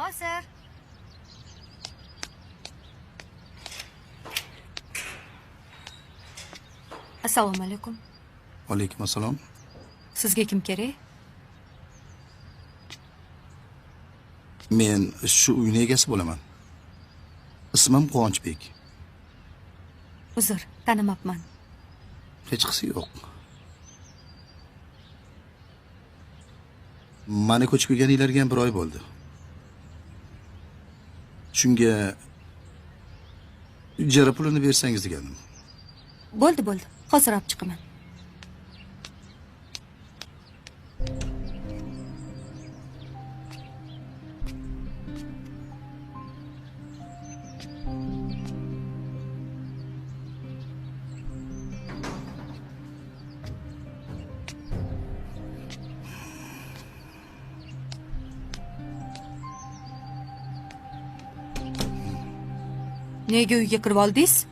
Hozir. Assalomu alaykum. Alaykum assalom. Sizga kim kerak? Men shu uyni egasi bo'laman. Ismim Quvonchbek. Uzr, tanimabman. Hechqisi yo'q. Mani ko'chib kelganinglarga ham bir oy bo'ldi. Shunga ijara pulini bersangiz degandim. Bo'ldi, bo'ldi. Hozir olib chiqaman. Nega uyga kirib oldingiz?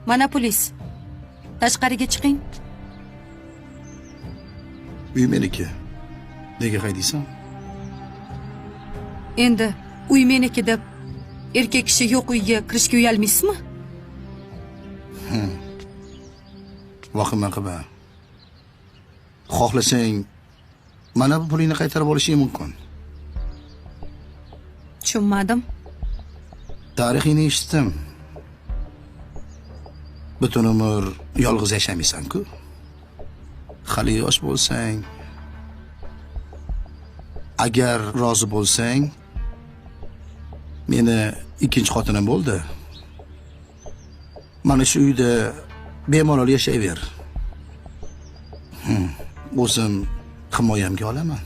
Mana pulingiz. Tashqariga chiqing. Uy meniki. Nega haydaysan? Endi uy meniki deb erkak kishi yo'q uyga kirishga uyalmaysizmi? Vahima qilma. Xohlasang mana bu pulingni qaytarib olishing mumkin. Tushunmadim. Tarixingni eshitdim. Butun umr yolg'iz yashamaysan-ku. Hali yosh bo'lsang, agar rozi bo'lsang, meni ikkinchi xotinim bo'ldi. Mana shu uyda bemalol yashayver. O'zim himoyamga olaman.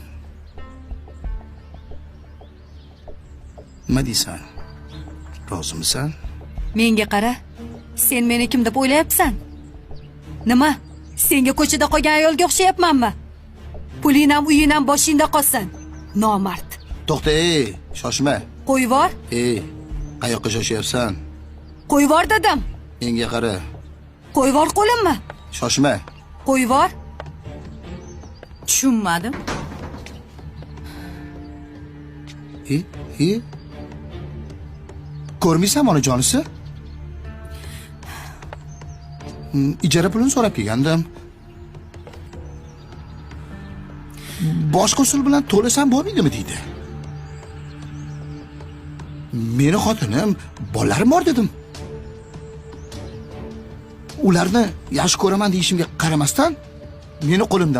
Nima deysan? Rozimisan? Menga qara. Sen meni kim deb o'ylayapsan? Nima? Senga ko'chada qolgan ayolga o'xshayapmanmi? Puling ham uying ham boshingda qolsin. Nomard. To'xta, ey, shoshma. Qo'yvor. Ey, qayoqqa shoshyapsan? Qo'yvor dedim. Menga qara, Qo'yvor qo'limni. shoshma. Qo'yvor. Tushunmadim. E, e. Ko'rmaysanmi onajonisi? Ijara pulini so'rab kelgandim. Boshqa usul bilan to'lasam bo'lmaydimi deydi. Meni xotinim, bolalarim bor dedim. Ularni yaxshi ko'raman deyishimga qaramasdan meni qo'limdan